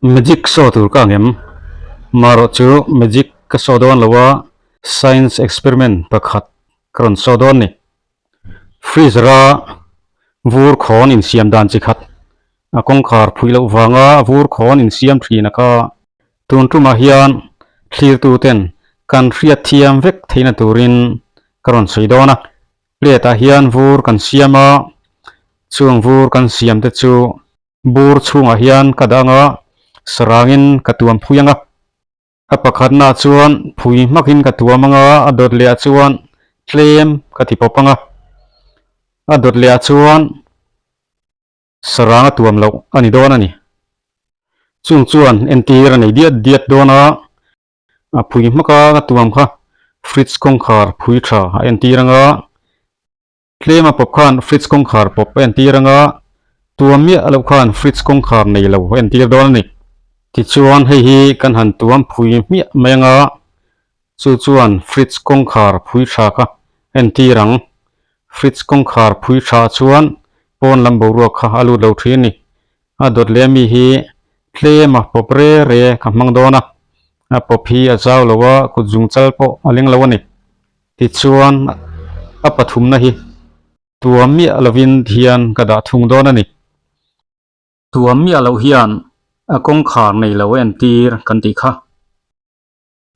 Magic show tur ka ang em? Marawh chu magic ka show dawn lo a, science experiment pakhat ka rawn show dawn ni. Freezer a vur khawn insiam dan chi khat, a kawngkhar phui loh vanga vur khawn insiam thin a kha. Tun tumah hian thlirtu ten kan hriat thiam vek theihna turin ka rawn sawi dawn a. Plate ah hian vur kan siam a, chung vur kan siam te chu Bur chhungah hian ka dah anga sarangin ka tuam phui anga, a pakhatnaah chuan phui hmakin ka tuam anga a dawt lehah chuan tlem ka ti pawp anga, a dawt lehah chuan sarang a tuam loh a ni dawn a ni. Chung chuan entir a nei diat diat dawn a, a phui hmaka ka tuam kha fridge kawngkhar phui tha a entir anga, Tlema pawp khan fridge kawngkhar pawp a entir anga, tuam miah loh khan fridge kawngkhar nei lo a entir dawn a ni. Tichuan hei hi kan han tuam phui hmiah mai anga, chu chuan fridge kawngkhar phui tha kha a entir ang. Fridge kawngkhar phui tha chuan pawn lam boruak kha a lut lo thin a ni. A dawt leh ami hi tlema pawp re re ka hmang dawn a, a pawp hi a zau lo a, kut zung chal pawh a leng lo a ni. Tichuan, a pathumna hi tuam miah lovin hian ka dah thung dawn a ni. Tuam miah loh hian a kawngkhar nei lo entir kan tih kha.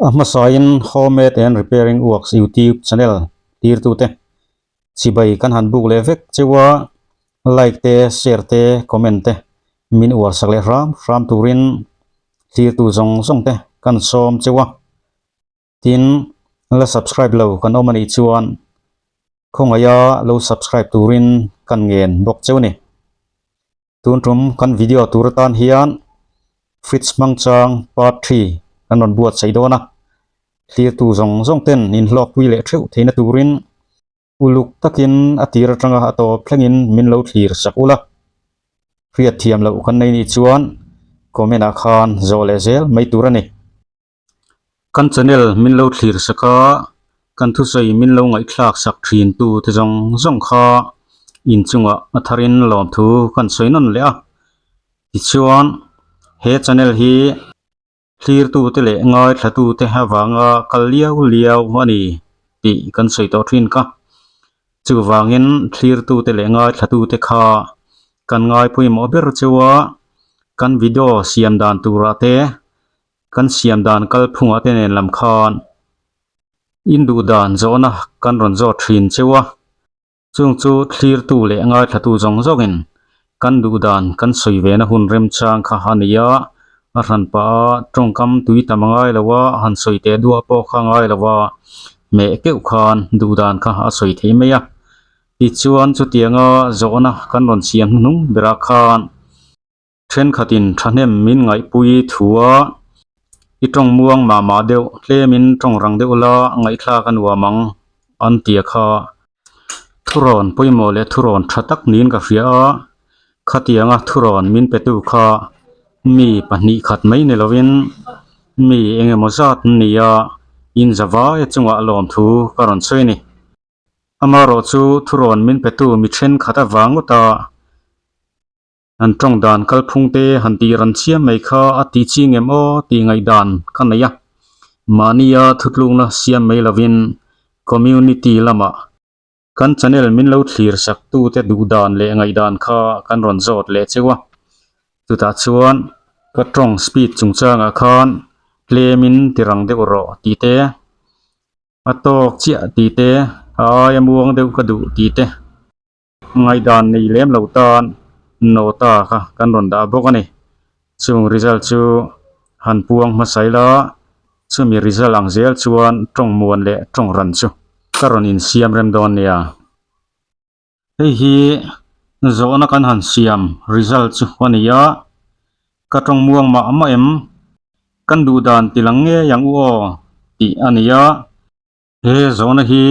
A hmasain Homemade and Repairing Works YouTube channel tirtute chibai kan han buk leh vek cheu a, like te, share te, comment te min uar sak leh hram hram turin tirtu zawng zawng te kan sawm cheu a. Tin, la subscribe lo kan awm a nih chuan khawngaia lo subscribe turin kan ngen bawk cheu a ni. Tun tum kan video tur atan hian fridge hmang chang part three kan rawn buatsaih dawn a, thlirtu zawng zawng ten inhlawkpui leh theuh theihna turin Uluk takin a tir atanga a tawp thlengin min lo thlir sak ula. Hriat thiam loh kan nei nih chuan comment ah khan zawh leh zel mai tur a ni. Kan channel min lo thlir sak a, kan thusawi min lo ngaihthlak sak thin tu te zawng zawng kha inchungah a tharin lawmthu kan sawi nawn leh a. Tichuan he channel hi Thlirtute leh ngaithlatute avanga kal liau liau a ni tih kan sawi tawh thin kha. Chuvangin thlirtute leh ngaithlatute kha kan ngai pawimawh ber cheu a, kan video siam dan turah te, kan siam dan kalphungah te nen lam khan induh dan zawhna kan rawn zawt thin cheu a. Chung chu thlirtu leh ngaithlatu zawng zawngin kan duh dan kan sawi ve na hun remchang kha a ni a, a hran pah a tawngkam tui tam a ngai lo a, han sawi teh duah pawh kha a ngai lo a, hmeh keuh khan duh dan kha a sawi thei mai a. Tichuan chutianga zawhna kan rawn siam hnuhnung berah khan Thenkhatin thahnem min ngaihpui thu a, i tawng muang mah mah deuh, tlemin tawng rang deuh la ngaihthlak a nuam ang, an ti a kha. Thurawn pawimawh leh thurawn tha tak niin ka hria a, khatianga thurawn min petu kha mi pahnih khat mai ni lovin mi eng emaw zat an ni a, inzavai chungah lawmthu ka rawn sawi a ni. Amaherawh chu thurawn min petu mi thenkhat avang ngawt a, An tawng dan kalphung te han tih ran chiam mai kha a tih chi ngem aw tih ngaihdan ka nei a. Mahnia thutlukna siam mai lovin community lamah kan channel min lo thlir sak tute duh dan leh ngaihdan kha kan rawn zawt leh cheu a. Chutah chuan ka tawng speed chungchangah khan tlemin ti rang deuh rawh tih te, a tawk chiah tih te, a aia muang deuh ka duh tih te. Ngaihdan nei lem lo tan nota kha kan rawn dah bawk a ni. Chung result chu han puang hmasa ila chumi result ang zel chuan tawng muan leh tawng ran chu ka rawn insiam rem dawn nia. Hei hi zawhna kan han siam result chu a ni a, ka tawng muang mah mah em? Kan duh dan ti lang ngei ang u aw tih a ni a. He zawhna hi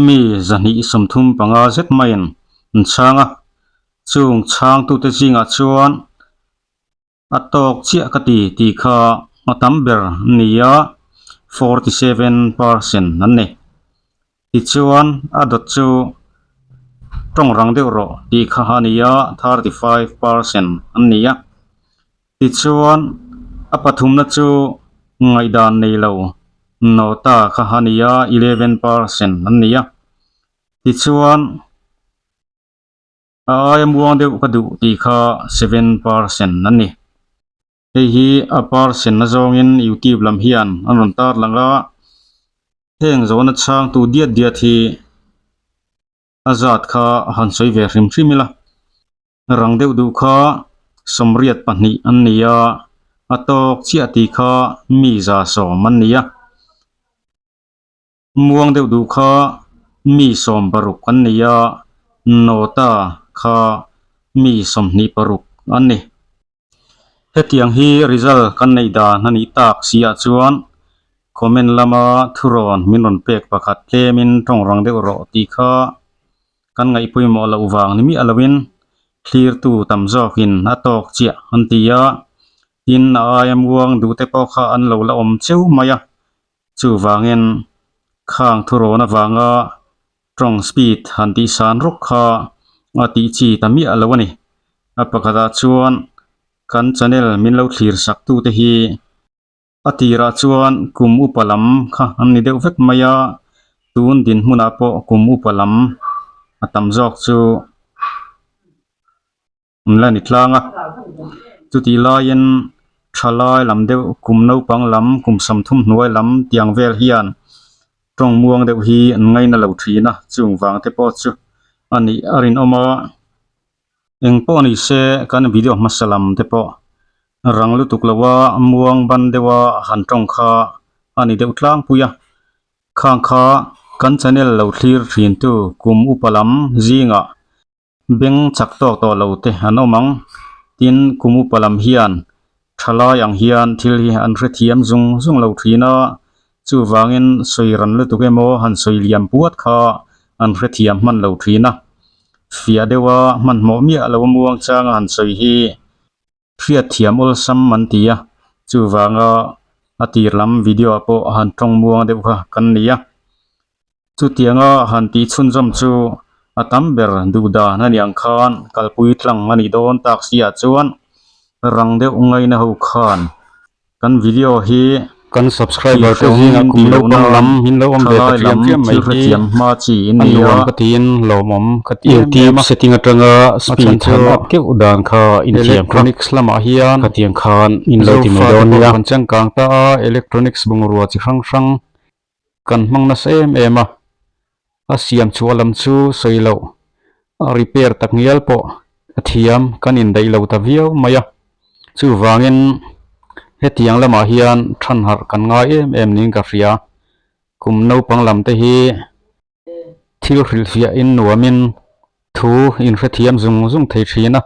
mi 235 zet maiin an chhang a, chung chhangtute zingah chuan a tawk chiah ka ti tih kha a tam ber ni a, 47% an ni. Tichuan a dawt chu tawng rang deuh rawh tih kha a ni a, 35% an ni a. Tichuan, a pathumna chu ngaihdan nei lo nota kha a ni a, 11% an ni a. Tichuan, a aia muang deuh ka duh tih kha 7% an ni. Hei hi a percent na zawngin youtube lam hian an rawn tar lang a, heng zawhna chhangtu diat diat hi a zat kha a han sawi ve hrim hrim ila. Rang deuh duh kha 82 an ni a, a tawk chiah tih kha mi 110 an ni a. Muang deuh duh kha mi 60 an ni a, nota kha mi 26 an ni. Hetiang hi result kan neih dan a nih tak si ah chuan comment lama thurawn min rawn pek pakhat tlemin tawng rang deuh rawh tih kha kan ngaih pawimawh loh vang ni miah loin thlirtu tam zawkin a tawk chiah an ti a, tin a aia muang duh te pawh kha an lo la awm cheu mai a, chuvangin khang thurawn avanga tawng speed han tih san rawk kha a tih chi ta miah lo a ni. A pakhatah chuan kan channel min lo thlir sak tute hi a tirah chuan kum upa lam kha an ni deuh vek mai a, tun dinhmunah pawh kum upa lam a tam zawk chu an la ni tlang a. Chutih laiin thalai lam deuh kum naupang lam kum 30 hnuai lam tiang vel hian tawng muang deuh hi an ngaina lo thin a, chung vang te pawh chu a nih a rinawm a. Eng pawh ni se kan video hmasa lam te pawh rang lutuk lo a muang ban deuh a han tawng kha a ni deuh tlangpui a. Khang kha kan channel lo thlir thin tu kum upa lam zingah Beng chak tawk tawh lo te an awm ang. Tin, kum upa lam hian thalai ang hian thil hi an hrethiam zung zung lo thin a, chuvangin sawi ran lutuk emaw han sawi liam puat kha an hrethiam hman lo thin a. Fiah deuha hmanhmawh miah lo muang changa han sawi hi hriatthiam awlsam an ti a, chuvanga a tir lam video ah pawh han tawng muang deuh kha kan ni a. Chutianga han tih chhunzawm chu a tam ber duh dan a nih ang khan kalpui tlang a nih dawn tak si ah chuan rang deuh ngaina ho khan kan video hi Kan subscriber te zingah kum naupang lam min lo awm ve ta ṭhiam ṭhiam mai thil hi hrethiam hma chi in a ni nuam a. ka tiin lawmawm ka ti em em YouTube a. setting atanga A speed chhan chu han up keuh dan kha inthiam kha electronics lamah hian khatiang khan in lo ti mai Zofa te dawn pawh nia. kan changkang ta a, electronics bungrua chi hrang hrang kan hmang nasa em em a, a siam chhuah lam chu sawi loh a repair tak ngial pawh a thiam kan indaih lo ta viau mai a, chuvangin hetiang lamah hian thanharh kan ngai em em niin ka hria, kum naupang lam te hi thil hrilhfiah in nuamin thu inhrethiam zung zung thei thin a,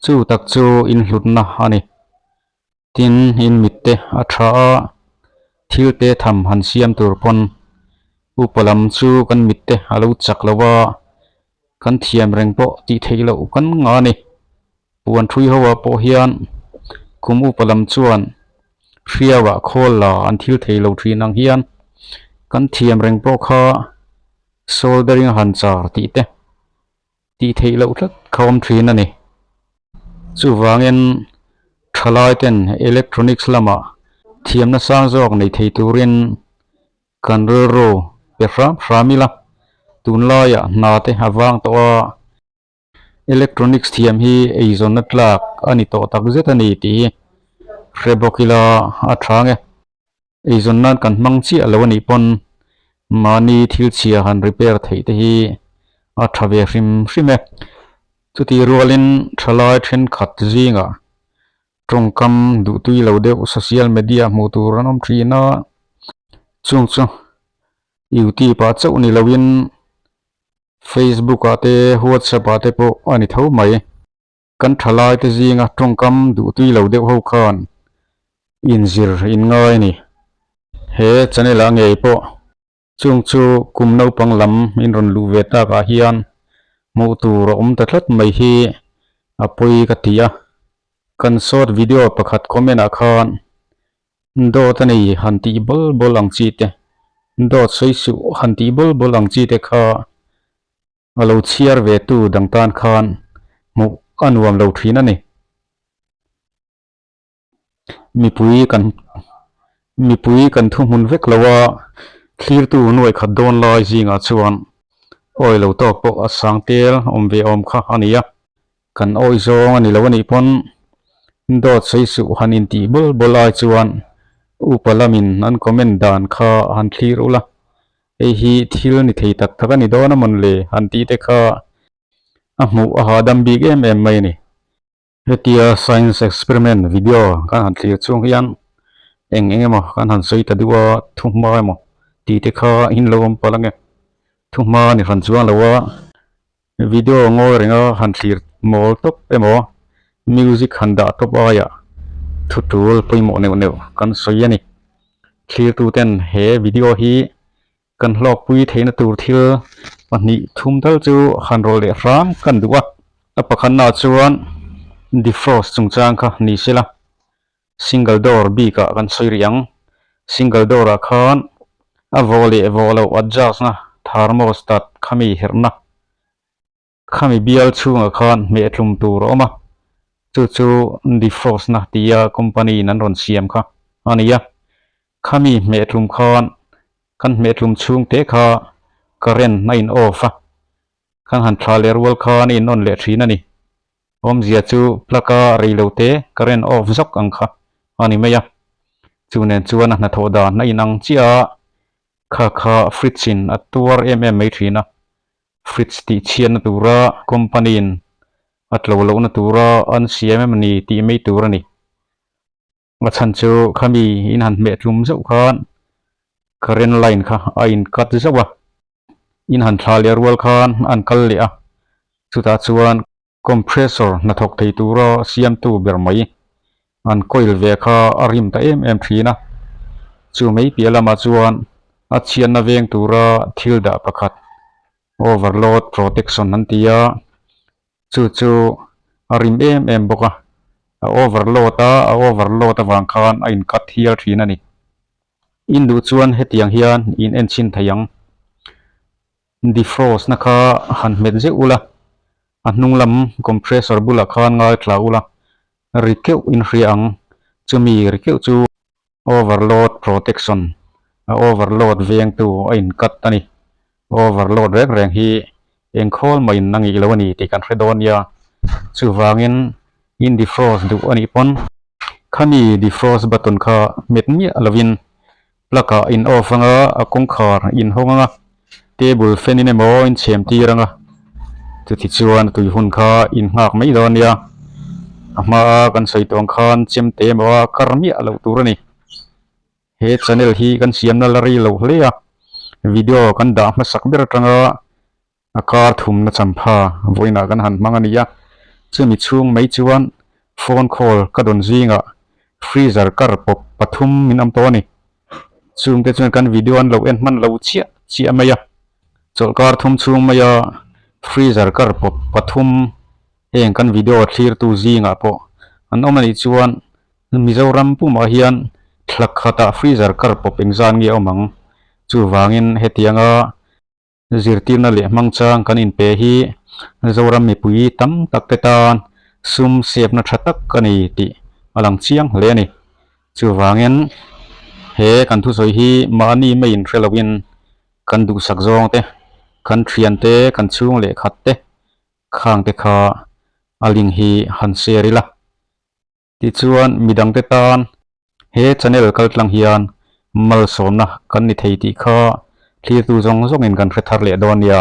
chu tak chu inhlutna a ni. Tin, in mitte a tha a, thil te tham han siam tur pawn upa lam chu kan mitte a lo chak lo a, kan thiam reng pawh tih theih loh kan ngah a ni. Puan thui ho ah pawh hian kum upa lam chuan hriau ah khawl la an thil thei lo thin ang hian kan thiam reng pawh kha soldering a han char tih te tih theih loh tlat kha awm thin a ni. Chuvangin thalai ten electronics lamah thiamna sang zawk nei thei turin kan rilru pe hram hram ila, tunlaiah hna te a vang tawh a, electronics thiam hi eizawnna tlak a ni tawh tak zet a ni tih hi hre bawk ila a tha nge. Eizawn nan kan hmang chiah lo a nih pawn mahni thil chhia han repair theih te hi a tha ve hrim hrim e. Chutih rualin thalai thenkhat zingah tawngkam duhtui lo deuh social media hmuh tur an awm thin a, chung chu youtube ah chauh ni loin facebook ah te whatsapp ah te pawh a ni tho mai. Kan thalai te zinga tawngkam duhtui lo deuh ho khan inzir in ngai a ni. He channel ah ngei pawh chung chu kum naupang lam in rawn luh ve tak ah hian hmuh tur a awm ta tlat mai hi a pawi ka ti a. Kan short video pakhat comment ah khan dawt a nei han tih bawl bawl ang chi te, dawt sawi suh han tih bawl bawl ang chi te kha A lo chhiar ve tu dang tan khan hmuh a nuam lo thin a ni. Mipui kan mipui kan thuhmun vek lo a, thlirtu nuai khat dawn lai zingah chuan awi lo tawk pawh a sang tel awm ve awm kha a ni a. Kan awi zawng a ni lo a nih pawn dawt sawi suh han intih bawl bawl ai chuan upa lamin an comment dan kha han thlir ula, hei hi thil ni thei tak tak a ni dawn a mawn le han tih te kha a hmuh a hahdam bik em em mai a ni. Hetia science experiment video kan han thlir chung hian eng eng emaw kan han sawi ta duh a, thuhma emaw tih te kha in lo awm palh ange. Thuhma ni hran chuang lo a, video ngawi renga han thlir mawl tawp emaw music han dah tawp aiah thu tul pawimawh neuh neuh kan sawi a ni. Thlirtuten he video hi Kan hlawkpui theihna tur thil pahnih thum tal chu han rawlh leh hram kan duh a. A pakhatnaah chuan defrost chungchang kha ni sela, single door bikah kan sawi rih ang. Single door ah khan a vawh leh vawh loh adjust na thermostat khami herhna Khami bial chhungah khan hmehtlum tur a awm a, chu chu defrost na tia company in an rawn siam kha a ni a. Khami hmehtlum khan kan hmehtlum chhung te kha current a in off a, kan han thla leh rual khan a in on leh thin a ni. Awmzia chu plug a rei lo te current off zawk ang kha a ni mai a. Chu nen chuan a hnathawh dan a inang chiah a, kha kha fridge in a tuar em em mai thin a. Fridge tih chhiatna tura company in a tlo lohna tura an siam em ni tih mai tur a ni. A chhan chu khami in han hmeh tlum zauh khan current line kha a in cut zauh a, in han thla leh rual khan an kal leh a, chutah chuan Compressor hnathawk thei tura siamtu ber mai an coil ve kha a rim ta em em thin a, chu mai piah lamah chuan a chhiatna veng tura thil dah pakhat overload protection an ti a, chu chu a rim em em bawk a, a overload a, a overload avang khan a in cut hial thin a ni. In duh chuan hetiang hian in enchhin thei ang. Defrost na kha han hmet zeuh ula, a hnung lam compressor bulah khan ngai thla ula, ri keuh in hria ang, chumi ri keuh chu overload protection, a overload vengtu a in cut a ni. Overload reng reng hi eng khawl mah in a ngih lo a ni tih kan hre dawn nia, chuvangin in defrost duh a nih pawn khami defrost button kha hmet miah lovin Plug ah in off anga a kawngkhar in hawng anga table fan in emaw in chhem tir anga chuti chuan a tui hun kha in nghak mai dawn nia a hma a kan sawi tawng khan chem te emaw a kar miah loh tur a ni he channel hi kan siamna la rei lo hle a video kan dah hmasak ber atanga A kar thumna champha vawiinah kan han hmang a ni a, chumi chhung mai chuan phone call ka dawn zingah freezer kar pawp pathum min awm tawh a ni. Chungte chuan kan video an lo en hman lo chiah chiah mai a, chawlhkar thum chhung maia freezer kar pawp pathum heng kan video thlirtu zingah pawh an awm a nih chuan Mizoram pumah hian thla khatah freezer kar pawp engzan nge awm ang? Chuvangin hetianga Zirtirna leh hmangchang kan inpe hi Zoram mipui tam tak te tan sum sepna tha tak a ni tih a lang chiang hle a ni. Chuvangin he kan thusawi hi mahni maiin hre loin kan duhsak zawng te, kan thian te, kan chhung leh khat te khang te kha a link hi han share ila. Tichuan, midangte tan he channel kaltlang hian malsawmna kan ni thei tih kha thlirtu zawng zawngin kan hre thar leh dawn nia.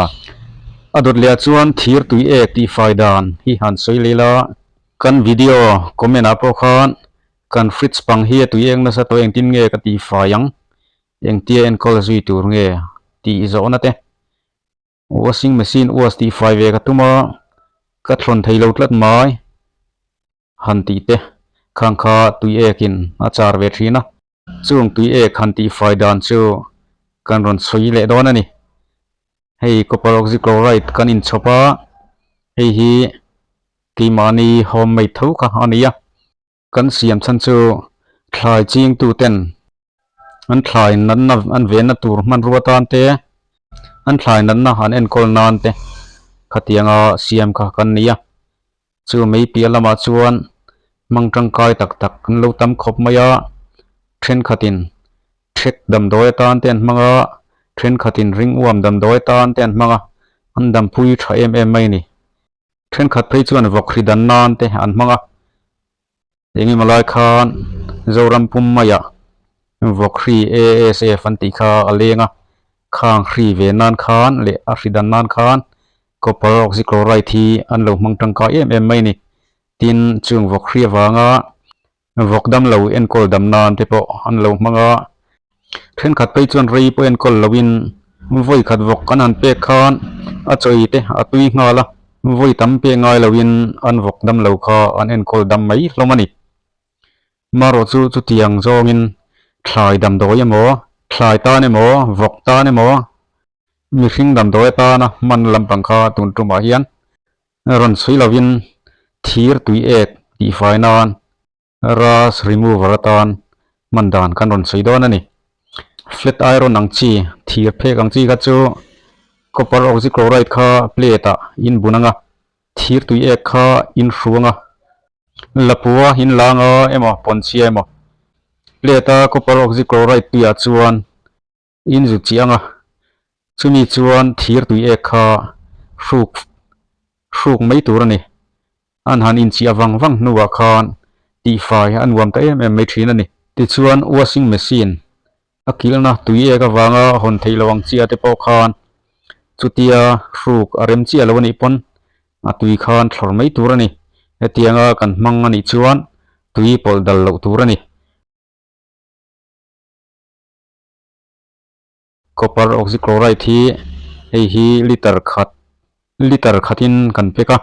A dawt lehah chuan thir tui ek tih fai dan hi han sawi leh ila, kan video comment ah pawh khan kan fridge pang hi a tui ek nasa tawh engtin nge ka tih fai ang, engtia enkawl zui tur nge tih zawhna te. Washing machine wash tih fai ve ka tum a, ka thlawn thei lo tlat mai. Han tih te khang kha tui ekin a char ve thin a. Chung tui ek han tih fai dan chu kan rawn sawi leh dawn a ni. Hei copper oxychloride kan inchhawp a, hei hi keimahni homemade tho kha a ni a. Kan siam chhan chu thlai chingtu ten an thlai natna an venna tur hmanrua tan te, an thlai natna an enkawl nan te khatianga siam kha kan ni a. Chu mai piah lamah chuan. Hmang tangkai tak tak an lo tam khawp mai a, thenkhatin ṭhek damdawi atan te an hmang a, thenkhatin ringuam damdawi atan te an hmang a, an dampui tha em em mai a ni. Thenkhat phei chuan vawk hri dan nan te an hmang a, engemaw lai khan Zoram pum maiah vawk hri ASF an tih kha a leng a, khang hri ve nan khan leh a hri dan nan khan copper oxychloride hi an lo hmang tangkai em em mai a ni. Tin, chung vawk hri avanga vawk damlo enkawl dam nan te pawh an lo hmang a, thenkhat phei chuan rei pawh enkawl loin vawi khat vawk an han pek khan a chawi te a tui nghal a, vawi tam pek ngai loin an vawk damlo kha an enkawl dam mai hlawm a ni. Marawh chu chutiang zawngin thlai damdawi emaw, thlai tan emaw, vawk tan emaw, mihring damdawi atana hman lampang kha tun tumah hian Rawn chhui lovin thir tui ek tihfai nan rust remover atan hman dan kan rawn chhui dawn a ni. Flat iron ang chi, thir phek ang chi kha chu copper oxychloride kha plate ah in bun ang a, thir tui ek kha in hru ang a, lapua in lang a emaw pawnchhia emaw plate a copper oxychloride tuiah chuan In zut chiang a, chumi chuan thir tui ek kha hruk hruk mai tur a ni. An han inchiah vang vang hnuah khan tihfai a nuam ta em em mai thin a ni. Tichuan washing machine a kilhna tui ek avanga hawn theih loh ang chiah te pawh khan chutia hruk a rem chiah lo a nih pawn a tui khan thlawr mai tur a ni. Hetianga kan hmang a nih chuan tui pawlh dal loh tur a ni. Copper oxychloride hi hei hi liter khat liter khatin kan pek a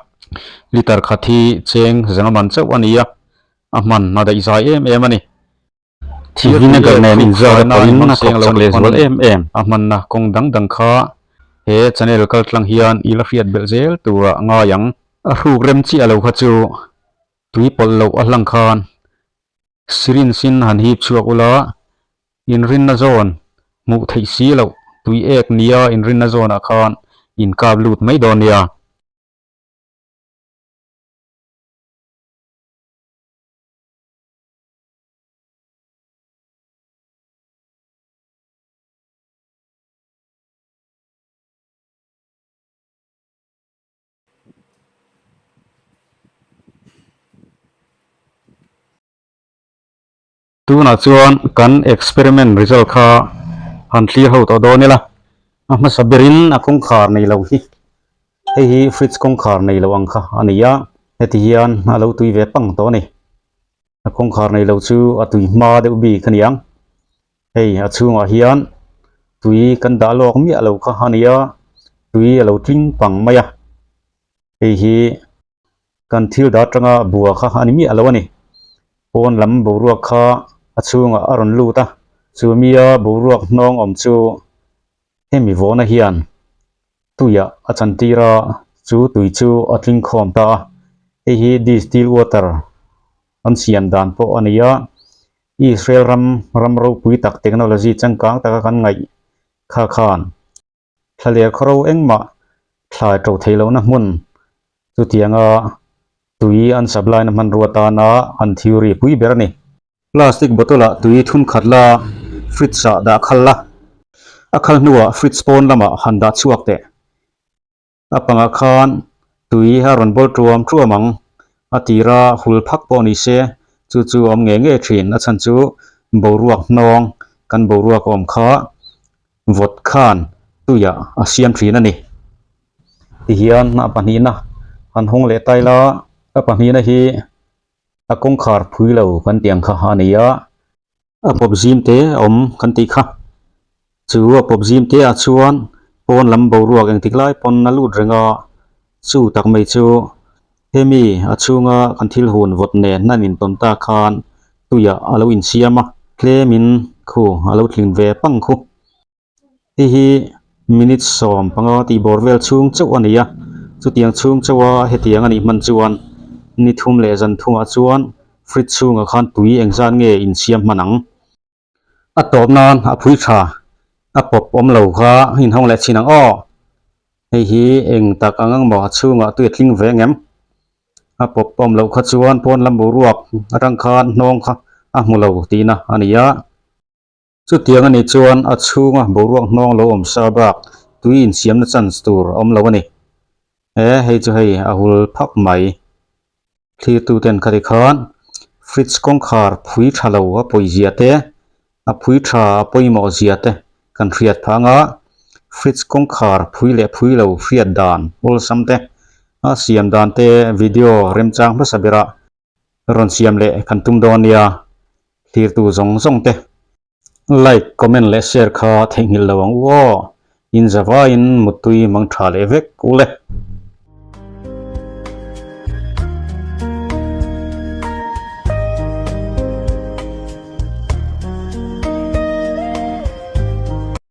liter khat hi cheng zenga man chauh a ni a a hman a daih zai em em a ni. Thir Vinegar tui nen leh inzat thluk a fai pawhin nan a seng thawk lo chak nih leh pawn zual em em. a hmanna kawng dang dang kha he channel kal tlang hian i la hriat belh zel turah ngai ang. A hruk rem chiah lo kha chu tui pawlh loh a hlang khan Syringe in han hip chhuak ula, inrinna zawn hmuh theih si loh tui ek nia inrinna zawnah khan in kap lut mai dawn nia. Tunah chuan kan experiment result kha han thlir ho tawh dawn ila, a hmasa berin a kawngkhar nei lo hi, hei hi fridge kawngkhar nei lo ang kha a ni a, heti hian a lo tui ve pang tawh a ni. A kawngkhar nei lo chu a tui hma deuh bik a ni ang. Hei a chhungah hian tui kan dah lawk miah lo kha a ni a, tui a lo tling pang mai a, hei hi Kan thil dah atanga bua kha a ni miah lo a ni. Pawn lam boruak kha a chhungah a rawn lut a, chu mia boruak hnawng awm chu hemi vawhna hian tuiah a chantir a, chu tui chu a tling khawm ta a. Hei hi distill water an siam dan pawh a ni a, Israel ram ram ropui tak technology changkang taka kan ngaih kha khan Thlaler khawro engmah thlai to theih lohna hmun chutianga tui an supply na hmanrua tana an theory pui ber a ni. Plastic bottle ah tui thun khat la fridge ah dah khal la, a khal hnuah fridge pawn lamah han dah chhuak teh. A pangah khan tui a rawn bawl tuam tuam ang, a tira hul phak pawh ni se chu chu a awm ngei ngei thin, a chhan chu boruak hnawng kan boruak a awm kha vawt khan tuiah a siam thin a ni. Tihian a pahnihna han hawng leh ta ila, a pahnihna hi a kawngkhar phui lo kan tih ang kha a ni a, a pawp zim te a awm kan tih kha. Chu a pawp zim te ah chuan pawn lam boruak engtik lai pawn a lut reng a, chu tak mai chu hemi a chhunga kan thil hun vawt nen an intawn ta khan tuiah a lo insiam a, tlemin khu a lo tling ve pang khu. Hei hi minute 15 tih bawr vel chhung chauh a ni a, chutiang chhung chauha hetiang a nih hman chuan ni thum leh zan thumah chuan fridge chhungah khan tui engzat nge insiam hman ang. A tawp nan a phui tha a pawp awm lo kha inhawng leh chin ang aw. Hei hi eng tak ang ang maw a chhungah tui a tling ve ang em? A pawp awm loh kha chuan pawn lam boruak atang khan hnawng kha a hmu lo tihna a ni a. Chutiang a nih chuan a chhunga boruak hnawng lo awm sa bak tui insiamna chance tur a awm lo a ni. E, hei chu hei a hul phak mai. Thlirtuten khati khan fridge kawngkhar phui tha lo a pawizia te, a phui tha a pawimawh zia te kan hriat phah anga fridge kawngkhar phui leh phui lo hriat dan awlsam te, a siam dan te video remchang hmasa berah rawn siam leh kan tum dawn nia. Thlirtu zawng zawng te like, comment leh share kha theihnghilh lo ang u aw. Inzavaiin muttui mang tha leh vek u le.